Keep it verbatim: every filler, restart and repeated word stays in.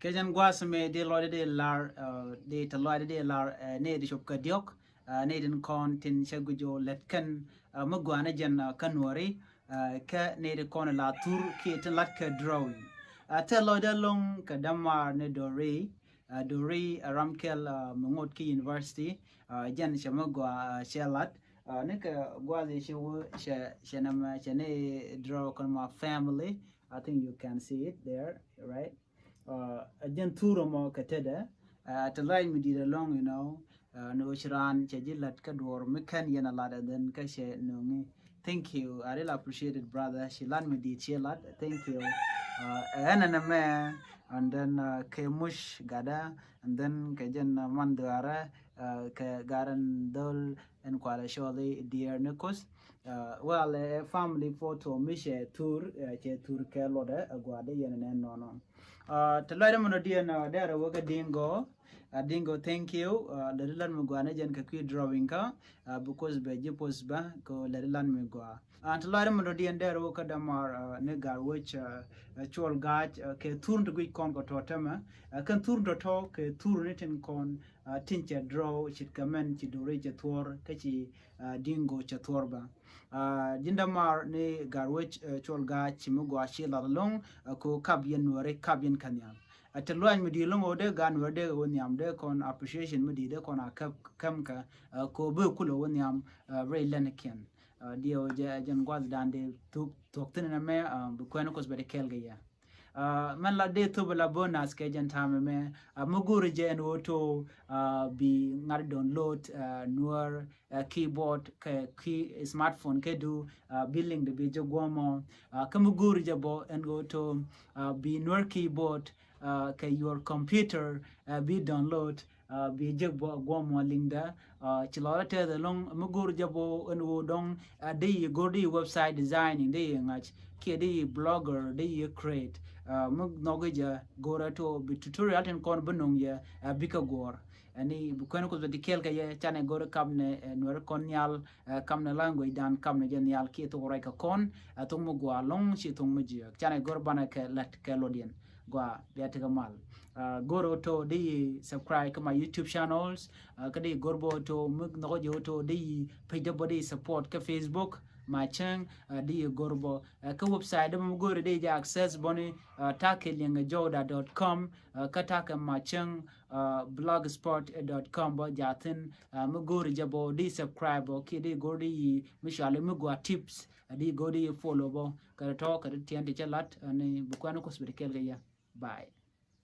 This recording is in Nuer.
Kɛ jɛn gua̱a̱th mëë di lɔcdä di lar, di te lɔcdä di lar, ni di cop kɛ diɔ̱k, ni din kɔn tin cɛ guic ɔ lät kɛn mi gua̱a̱n jɛn kä Nuɔri, kä ni di kɔn la thur kiɛ tin lat kɛ drawing. Te lɔcdä loŋ kɛ dämaar ni Dori, Dori ram kɛl mi ŋot ki university, jɛn cɛ mi gua̱a̱ cɛ lat. Ni kɛ gua̱a̱th i̱ ci wä cɛ, cɛ nɛmɛ cɛ ni draw kɔn ma family. I think you can see it there, right? Ɛ jɛn thur ɛmɔ kɛ tetdä. Te lɔc mi di̱i̱t ɛlɔ̱ŋ, you know, ni ɣöö ci raan cɛ ji̱ la̱t kä duɔ̱ɔ̱r mi kɛn yɛn a lat, and then kä cɛ nöŋi. Thank you. I really appreciate it, brother. Ci lat mi di̱i̱t ci lat. Thank you. Ɛ ɛn ɛn ɛmɛ, and then kɛ muc gatdä, and then kɛ jɛn man dhuaarä, kɛ gat ɛn dhol ɛn kualɛ cɔl i̱ Dear Nichols. Well, ɛ family photo mi cɛ thur, cɛ thur kɛ luɔtdä, ɛ gua̱a̱r di yɛn ɛn ɛn nɔnɔ. Te lɔcdä mi nɔ diɛn, dɛrɛ wä kä Dingo. Dingo, thank you. Lɛ di lat mi gua̱a̱ ni jɛn kɛ kui̱ drawing kä, because bɛ ji̱ post bä kɛ lɛ di lat mi gua̱a̱. Te lɔcdä mi nɔ diɛn dɛrɛ wä kä dämaar ni Gatwec Cuɔl Ga̱a̱c kɛ thur ti guic kɔn kɛ tɔ̱ tɛmɛ. Kɛn thur tɔ̱tɔ̱ kɛ thur ni tin kɔn tin cɛ draw ce̱tkɛ mɛn ci Dori cɛ thuɔ̱ɔ̱r kä ci Dingo cɛ thuɔ̱ɔ̱r bä. Ji̱n dämaar ni Gatwec Cuɔl Ga̱a̱c ci mi gua̱a̱ ci lat ɛlɔ̱ŋ, ko kap yɛn Nuɔri, kap yɛn kä nhial. Te luac mi di̱i̱t lo̱ŋ ɣöö dee gaat Nuɔri dee wä nhiam, dee kɔn appreciation mi di̱i̱t dee kɔn a käp käm kä, ko bi kulɛ wä nhiam rɛy lɛn kiɛn. Diɛw jɛ jɛn gua̱th dan dee thuk thuɔ̱k thi̱n ɛn ɛmɛ, bi kuɛn Kuoth bɛ di kɛɛl kɛ yɛ. Mɛn la dee thop la bonus kɛ jɛn ta̱a̱m ɛmɛ, mi go̱o̱ri jɛ ɛn ɣöö to bi ŋa̱t download Nuer keyboard kɛ ki smartphone kɛ du, bi link di bi jɛ guɔmɔ. Kä mi go̱o̱ri jɛ bɔ ɛn ɣöö to bi Nuer keyboard kɛ your computer bi download, bi jɛ guɔmɔ link dä. Ci lɔrä tɛth ɛlɔ̱ŋ mi go̱o̱ri jɛ bɔ ɛn ɣöö dɔ̱ŋ di yi go̱o̱r di yi website designing, di yi ŋa̱c kiɛ di yi blogger, di yi create. Mi nhɔki jɛ go̱o̱rä to bi tutorial tin kɔn bi no̱ŋ yɛ bikɛ guɔ̱ɔ̱r. Ɛni bi kuɛn Kuoth bɛ di kɛɛl kɛ yɛ, canɛ go̱o̱r kap ni Nuɛri kɔn nhial, kap ni language dan, kap ni jɛ nhial kiɛ thok ruac kɛ kɔn, thok mi gua̱a̱ ɛlɔ̱ŋ ci thok mi jiääk. Canɛ go̱o̱r banɛ kɛ lät kɛ luɔtdiɛn. Gua bia tekɛ mal. Go̱r ɣä to di yi subscribe kä my YouTube channels. Kä di yi go̱r bä ɣä to mi nhɔk ɣä jɛ ɣä to di yi page dä bä di yi support kä Facebook, Macäŋ. Di yi go̱r bä kä website dä bä mi go̱r di yi jɛ access bä ni, takɛ liɛŋɛ jɔwda dot com, kä takɛ Macäŋ blogspot dot com bä jathin. Mi go̱r jɛ bä di yi subscribe bä kiɛ di yi go̱r di yi mi cuali mi gua tips. Di go̱r di yi follow bä kɛ tɔ kɛ di tiɛn ti cɛ lat ni bi kuɛn Kuoth bɛ di kɛɛl kɛ yɛ. Bye.